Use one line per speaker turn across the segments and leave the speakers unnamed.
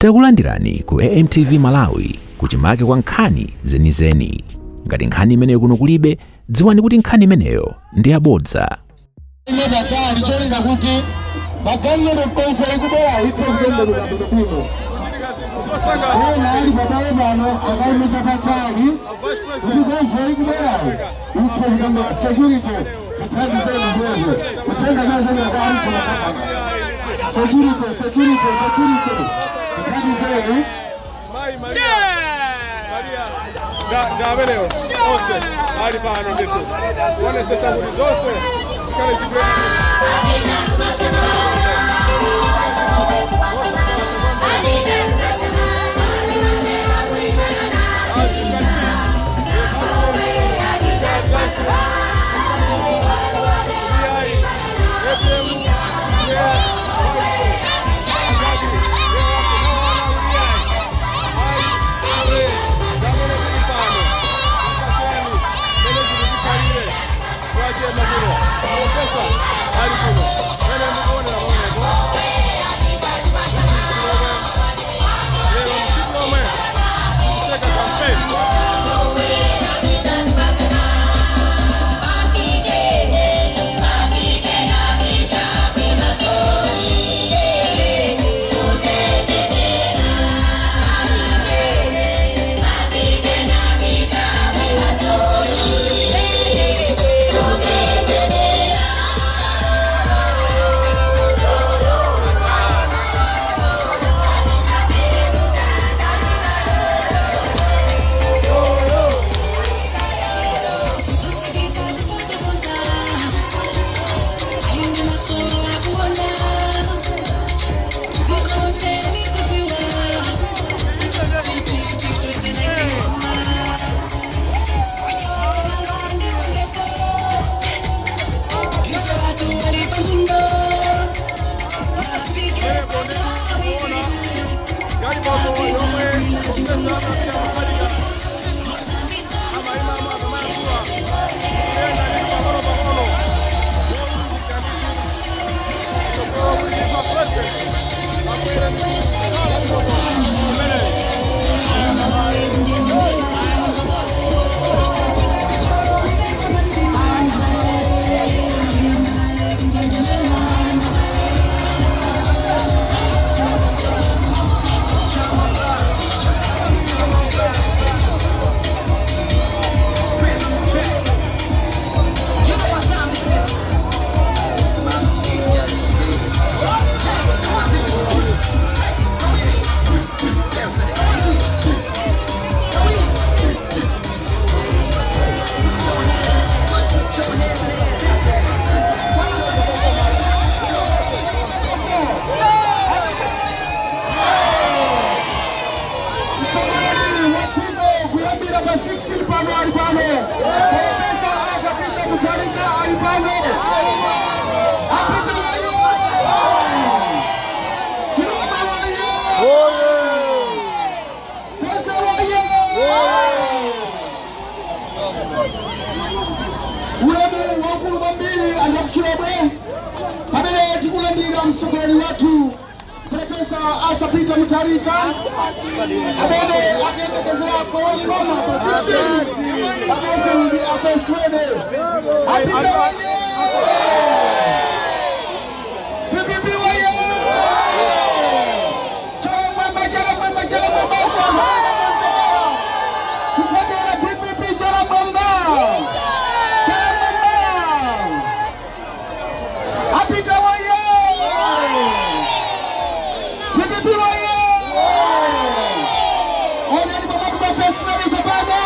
Takulandirani ku AMTV Malawi, kuchimake kwa nkhani zenizeni. Ngati nkhani imeneyo kuno kulibe, dziwani kuti nkhani imeneyo ndi yabodza.
Ine patali cholinga kuti magalimoto convoy ikubwera ithe kutembenuka bwinobwino. Ena ali pabale pano akayimisha patali kuti convoy ikubwerayo ithe kutembenuka. Security, tithandizeni zimenezo. Kutenga nazo kwa alicho nataka. Security, security, security, tithandizeni.
Mayi Maria Maria nda amenewo onse ali pano ndithu kuonesesa kuti zonse zikhale zikuyenda. As you can see, we are advancing. VI, APM, we are. Professor ali kuno mene mukuonera pamenepo lero msiku lomwe tikuseka campaign. Pamenepo ndikuona galimoto yomwe Professor Peter Mutharika amayimamo akamayankhula, kuyenda ndithu pang'ono pang'ono molunjika ndithu tsogolo kuti ma president akwere galimoto imeneyi.
You know what time this is. Yes, sir. One, two, hey, go ahead. Dance with it. One, two, go ahead. Put your hands in the air. Dance with it.
Msongamano wa dziko kuyambira pa 16 pano ali pano. Professor Arthur Peter Mutharika ali pano. Apita wayo! Chilomwe wayo! Pesa wayo! Ulemu waukulu kwambiri anthu akuchilomwe pamene tikulandira mtsogoleri wathu Professor Arthur Peter Mutharika amene akuyembekezera kulowa pa 16 pamodzi ndi a First Lady. Apita waye! DPP waye! Chala mwamba, chala mwamba, chala mwamba uko anthu amene akonzekera kuvotera DPP. Chala mwamba, chala mwamba! Apita waye! DPP waye! Onani pamwamba pa First Lady pano,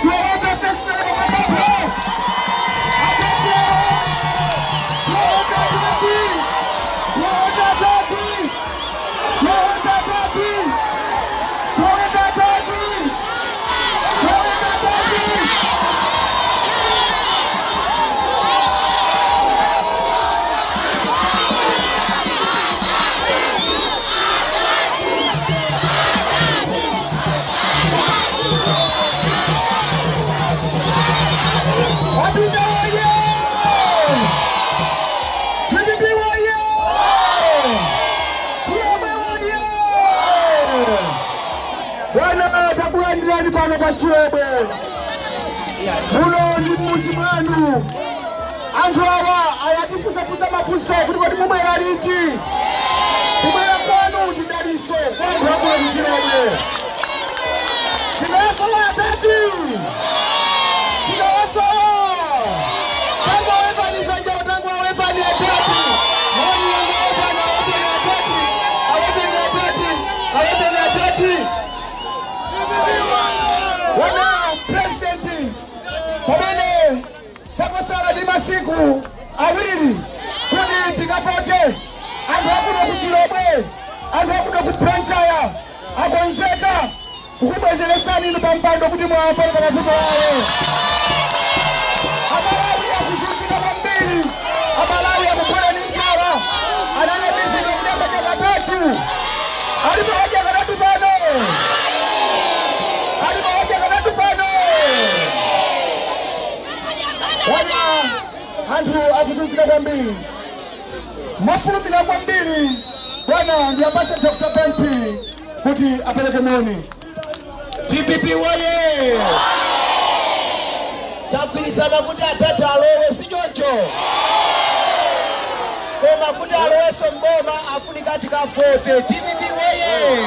tiwaweke First Lady pamwambapo. Atetero, tiwaweke. Bwana, takulandirani pano pa Chilobwe. Muno ndi mmuzi mwanu. Anthu awa ayatifusafusa mafunso kuti kodi mubwera liti? Kubwera kwanu ndi daliso kwa anthu akuno ku Chilobwe. Tinawasowa atati, tinawasowa. Tangowevani zanja, tangowevani atati. Moni, wangowevani, aweveni atati, aweveni atati, aweveni atati. Wana President, pamene zakosala ndi masiku 2 kuti tikavote, anthu akuno ku Chilobwe, anthu akuno ku Blantyre akonzeka kukubwezeresani inu pampando kuti mwawambale pa mavuto awo. Amalawi akuzunzika kwambiri, Amalawi akugwera ndi njala. Ananamizidwa kuti asadya katatu. Alipo wadya katatu pano? Alipo wadya katatu pano? Wana, anthu akuzunzika kwambiri. Mofulumira kwambiri, bwana, ndiyapase Dr. Ben Phiri kuti apereke moni.
DPP woye! Tagwirizana kuti atati alowe, si choncho? Koma kuti alowenso mboma afunika tikavote. DPP woye!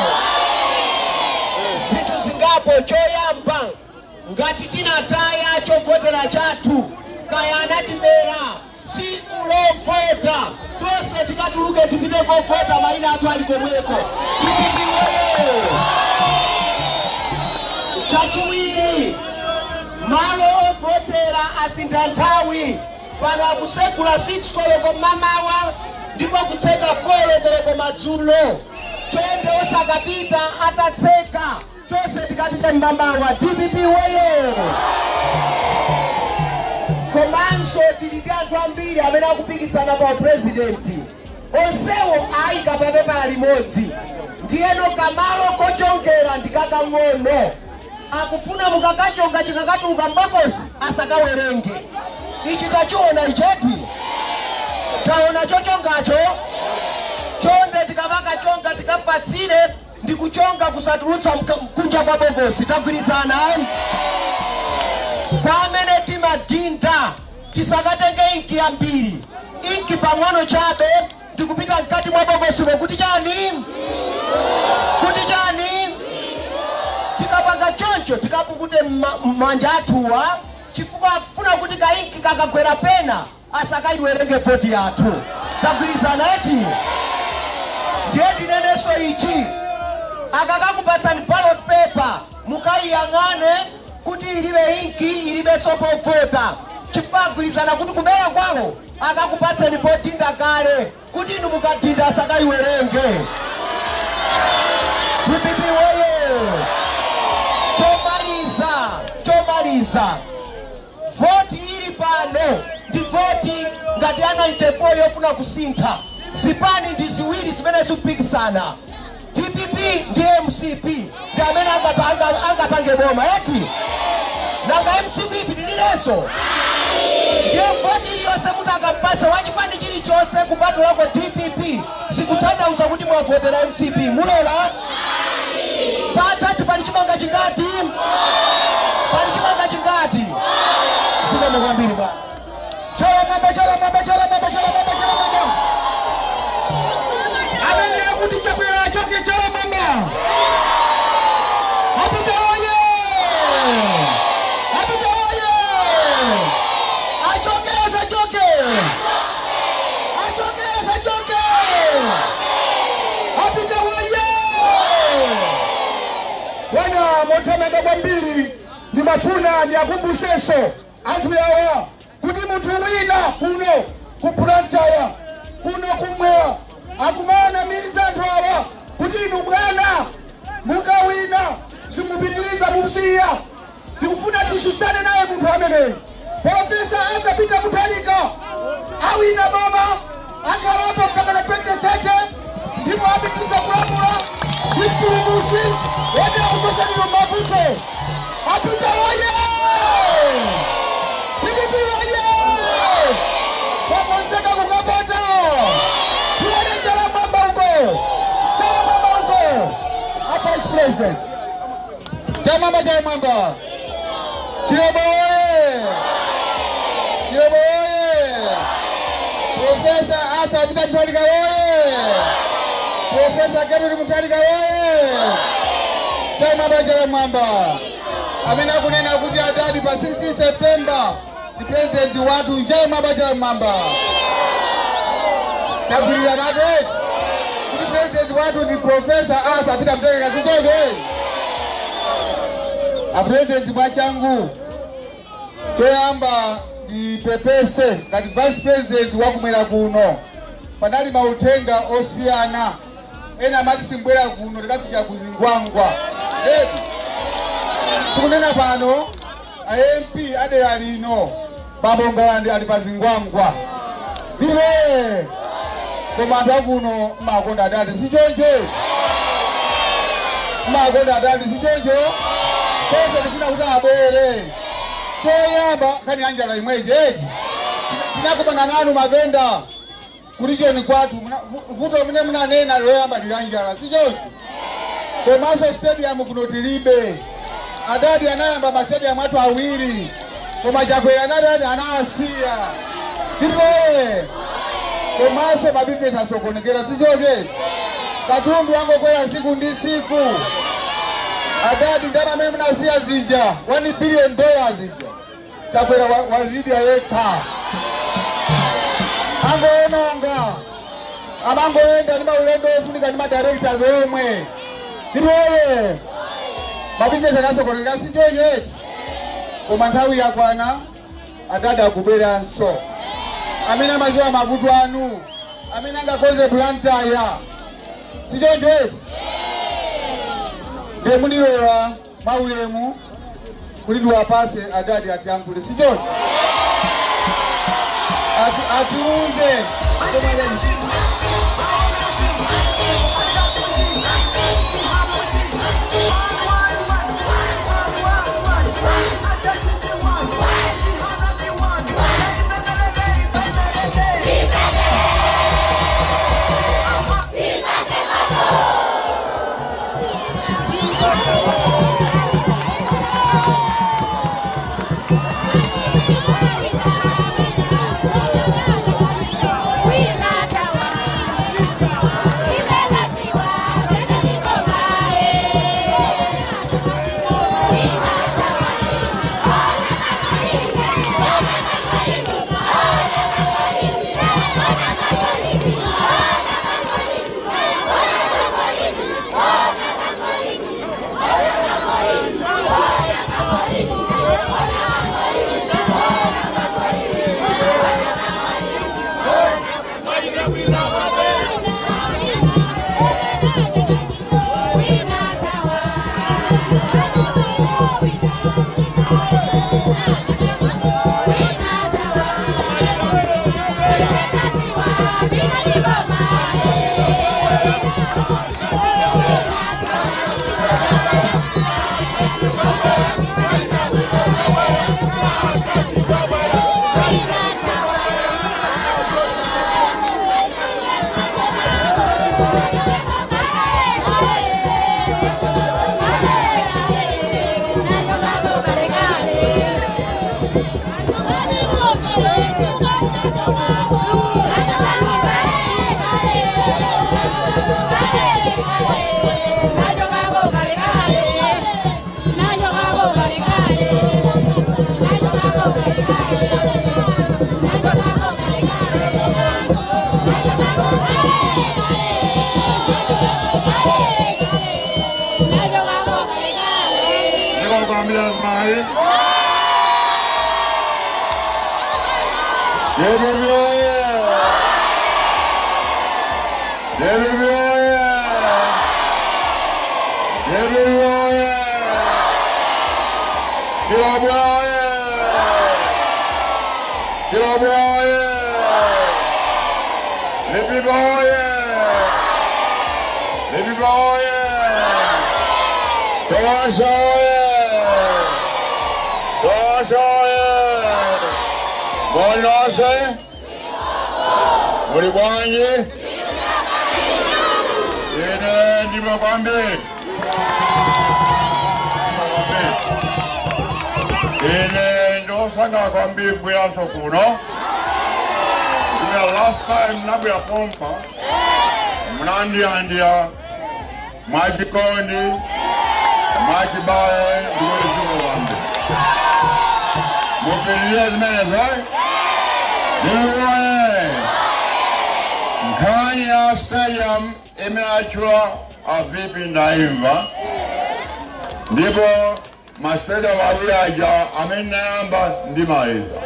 Zinthu zingapo. Choyamba, ngati tinataya chovotera chathu, kaya anatibera, tsiku lovota tonse tikatuluke, tipite kovota, mayina athu ali komweko. DPP woye! Chachiwiri, malo ovotera asintha nthawi. Pano akusegula 6 koloko mamawa ndipo kutseka 4 koloko madzulo. Chonde, osakapita atatseka. Tonse tikapita mmamawa. DPP woye! Komanso tili ndi anthu ambiri amene akupikisana pa upurezidenti. Onsewo ayika papepala limodzi, ndiyeno kamalo kochongera ndi kakang'ono. Akufuna mukakachonga, chikakatuluka mbokosi asakawerenge. Ichi tachiona icheti, taona chochongacho. Chonde, tikamakachonga tikapatsire ndi kuchonga kusatulutsa kunja kwa bokosi. Tagwirizana? Kwa amene timadinda, tisakatenge inki yambiri, inki pang'ono chabe ndikupita mkati mwa bokosilo. Kuti chani? Kuti chani? Tikapanga choncho, tikapukute manja athuwa, chifukwa akufuna kuti kainki kakagwera pena asakaiwerenge voti yathu. Tagwirizana eti? Ndiye ndinenenso ichi: akakakupatsani ballot paper, mukayiyang'ane kuti ilibe inki, ilibenso povota, chifukwa agwirizana kuti kubera kwawo akakupatsani podinda kale, kuti inu mukadinda asakayiwerenge. DPP woye! Chomaliza, chomaliza, voti ili pano ndi voti ngati ya 94 yofuna kusintha. Zipani ndi ziwiri zimene zikupikisana, DPP ndi MCP, ndi amene angapange boma eti. Nanga MCP pitilirenso? Ndiye voti iliyonse muti akampase wachipani chilichonse kupatulako DPP, zikutanthauza kuti mwavotera MCP. Mulola? Patatu pali chimanga chingati? Pali chimanga chingati? Zikomo kwambiri, bwana.
Chala mwamba, chala mwamba, chala mwamba, chala mwamba, chala mwamba. Amene akuti Chakwera achoke, chala mwamba. Apita woye! Apita woye! Achoke, asachoke? Achoke, asachoke? Apita woye! Bwana, mothamanga kwambiri, ndimafuna ndiakumbusenso anthu yawa kuti munthu wina kuno ku Blantyre, kuno kumwera, akumaanamiza anthu awa kuti inu bwana mukawina simupitiriza, musiya. Tikufuna tisusane naye munthu ameneyi. Professor akapita Mutharika awina boma, akhalapo mpaka na 2030, ndipo apitiriza kulamula ndi mpulumusi wotera kuchosanidwa mavuto. Apita woye! DPP woye! Wakonzeka kukavota? Tione chala mwamba uko, chala mwamba uko. A Vice President. Chamwamba chamwamba. Chilobwe oye! Chilobwe oye! Professor Arthur Peter Mutharika oye! Professor Gertrude Mutharika oye! Chamwamba chamwamba. Amene akunena kuti adadi pa 16 September ndi president wathu, chamwamba chamwamba. Tagwirizana nato kuti president wathu ndi Professor Arthur Peter Mutharika, sichoncho? A president, mwachangu, choyamba ndipepese ngati vice president wakumwera kuno. Panali mauthenga osiyana, ena amati simbwera kuno, tikafikira ku Zingwangwa eti. Tikunena pano a MP adera lino, bambo Ngalande, ali pa Zingwangwa ndiwe. Koma anthu akuno mmakonda adadi, sichoncho? Mmakonda adadi, sichoncho? Tonse tifuna kuti abwere. Choyamba, nkhani ya njala imweji eti. Tinakumana nanu mavenda kulijoni kwathu. Vuto mene munanena loyamba ndi la njala, sichoncho? Komanso stadium kuno tilibe. Adadi anayamba ma stadium athu awiri, koma Chakwera anadadi anasiya ndipoye. Komanso mabizinesi asokonekera, sichoncho? Katundu angokwera siku ndi siku. Adadi, ndalama amene munasiya zija, $1 billion zija, Chakwera wazidya yekha, angoononga, amangoenda ndi maulendo ofunika ndi ma directors omwe ndipoye. Mabizinesi anasokonekera, sichoncho? Koma nthawi yakwana, adadi akubweranso, amene amaziwa mavuto anu, amene angakonze Blantyre, sichoncho? Ndiye mundilola mwaulemu kuti ndiwapase adadi atiyankhule, sichoncho? Atiuze.
Ndikokwambira mayi DPP oye! DPP oye! DPP oye! Chilobwe oye! Chilobwe oye! Lipipa oye! Lipipa oye! Tosa oye! Tosa oye! Moli muli bwanji? Ine ndima kwambiri. Osanga kwambiri kubweranso kuno. Kubwera last time nabwera pompa munandilandira mwachikondi, mwachibale, ndikuti kwambiri. Mupirire zimenezo. Ndimuone nkhani ya stadium imene atchula a VP, ndaimva, ndipo mastadium awiri aja amene nayamba ndimaliza.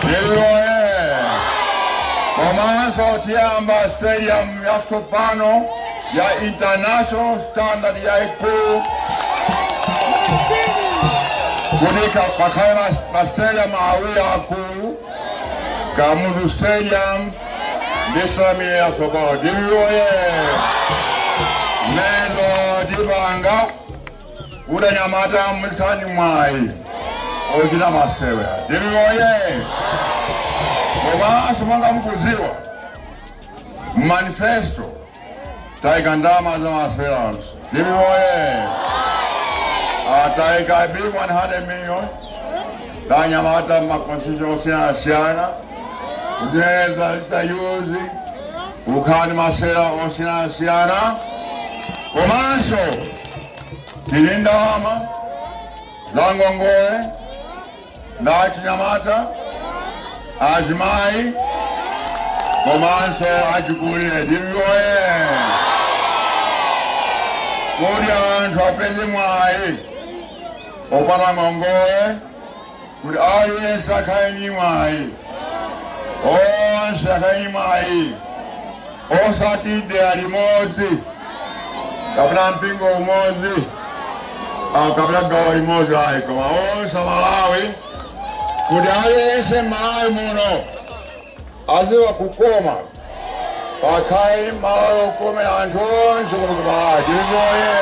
Ndimuone komanso tiyamba stadium yatsopano ya international standard yaikulu kuti pakhale mastadium awiri akulu, Kamuzu Stadium ndi Samire yatsopano. Ndimuone mendo tipanga kuti anyamata muzikhala ndi mwayi ochita masewera. Ndimuone komanso monga mukudziwa, manifesto taika ndalama za maseweranso. Ndimuone taika big 100 million anyamata maconstituency osiyanasiyana kuzeza zitayuzi kukhala ndi masewera osiyanasiyana. Komanso tili ndalama za ngongole za achinyamata, azimayi komanso achikulire. Ndimuone kuti anthu apeze mwayi opanda ngongole, kuti aliyense akhale ndi mwayi, onse akhale ndi mwayi, osati dera limodzi kapena mpingo umodzi kapena gawo limodzi ayi, koma onse Malawi, kuti aliyense Malawi muno aziwa kukoma, pakhale malo okomera anthu onse kuno ku Malawi. Ndimuone,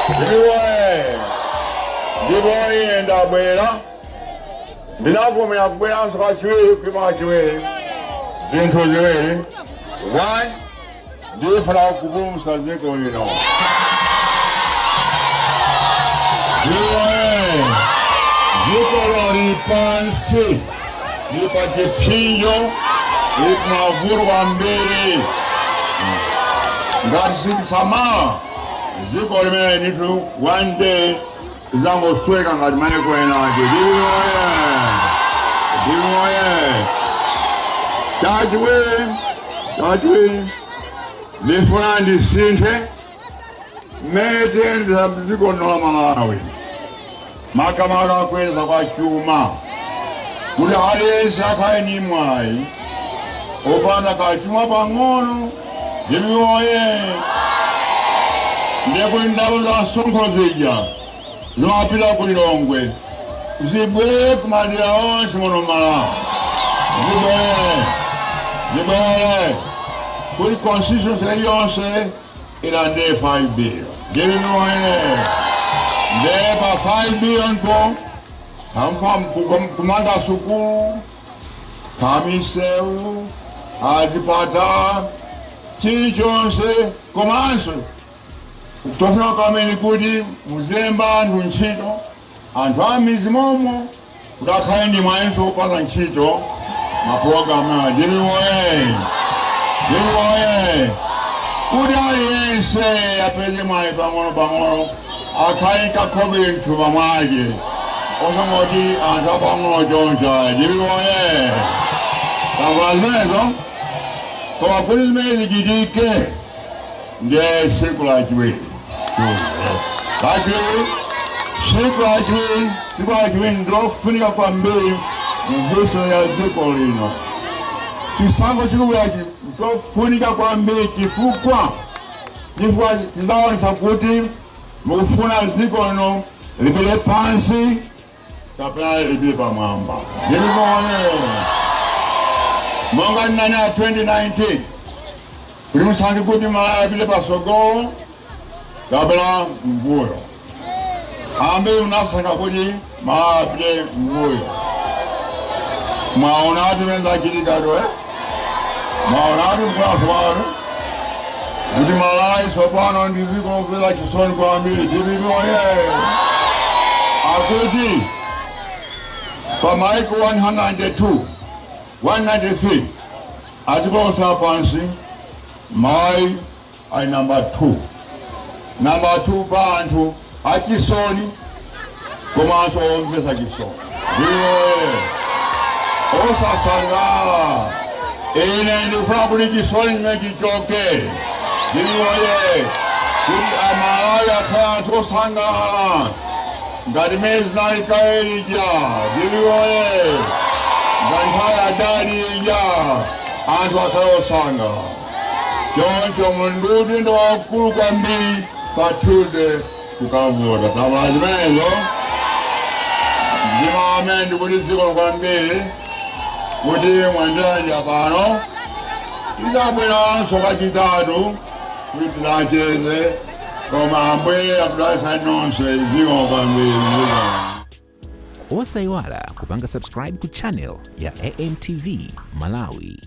ndimuone. Ndipo ine ndabwera, ndinavomera kubweranso kachiwiri, kuima kachiwiri, zinthu ziwiri. One, ndifuna kupulumutsa dziko lino. Ndimuone dziko lili pansi, lili pa chipsinjo, lili kumavuto kwambiri. Ngati sitisamala, dziko limene ndithu one day lizangosweka ngati maiko ena ake. Ndimuone, ndimuone. Chachiwiri, ndifuna ndisinthe mmene tiyendera dziko lino la Malawi, makamaka kuyendetsa kwa chuma, kuti aliyense akhale ndi mwayi opanda kachuma pang'ono. Ndimuone ndekuti ndalama za msonkho zija zimapita ku Lilongwe zibwere kumadera onse muno Malawi, zibwere, zibwere kuti constituency yonse ilandire 5 billion. Ndimuone nde pa 5 billion po kamfa kumanga sukulu, kamisewu, azipatala, chilichonse. Komanso tofuna kamene kuti muzemba anthu ntchito, anthu a mizi momwe, kuti akhale ndi mwayinso opanda ntchito, mapulogalamu. Ndimuone, ndimuone kuti aliyense apeze mwayi pang'ono pang'ono, akhale kakhobe mthumba mwake, osangoti anthu apang'ono choncho. Ndimuone tambula zimenezo. Koma kuti zimene zichitike, ndiye tsiku lachiwiri, lachiwiri, tsiku lachiwiri, tsiku lachiwiri ndilofunika kwambiri mu ya dziko lino. Chisankho chikubwerachi ntofunika kwambiri chifukwa chizaonetsa kuti mukufuna dziko lino lipite pansi kapena lipite pamwamba. Ndilimuone monga ndinani ya 2019 kuti musankhe kuti Malawi apite pasogolo kapena mbuyo. Ambiri munasankha kuti Malawi apite mbuyo. Mwaona ati mene zachitika to, eh? Mwaona ati mkulaso wanu. Kuti Malawi tsopano ndi dziko lomvetsa chisoni kwambiri. DPP oye! Akuti pa maiko 192, 193 adziko lonse lapansi, Malawi ali namba 2, namba 2 pa anthu achisoni komanso omvetsa chisoni. Ndiwoye osasangala. Ine ndikufuna kuti chisoni chimene chichoke. Ndiwoye kuti Amalawi akhale anthu osangalala ngati mmene zinali kale lija. Ndiwoye ngati nthawi adali ija, anthu akhale osangalala. Choncho muli ndi udindo waukulu kwambiri pa Tuesday kukavota. Tamala zimenezo ndima amene ndikuti zikomo kwambiri kuti mwandiranja pano. Tizabweranso kachitatu kuti tidzacheze, koma Ambuye akudalitsani nonse. Zikomo kwambiri, zikomo.
Osayiwala kupanga subscribe ku channel ya AMTV Malawi.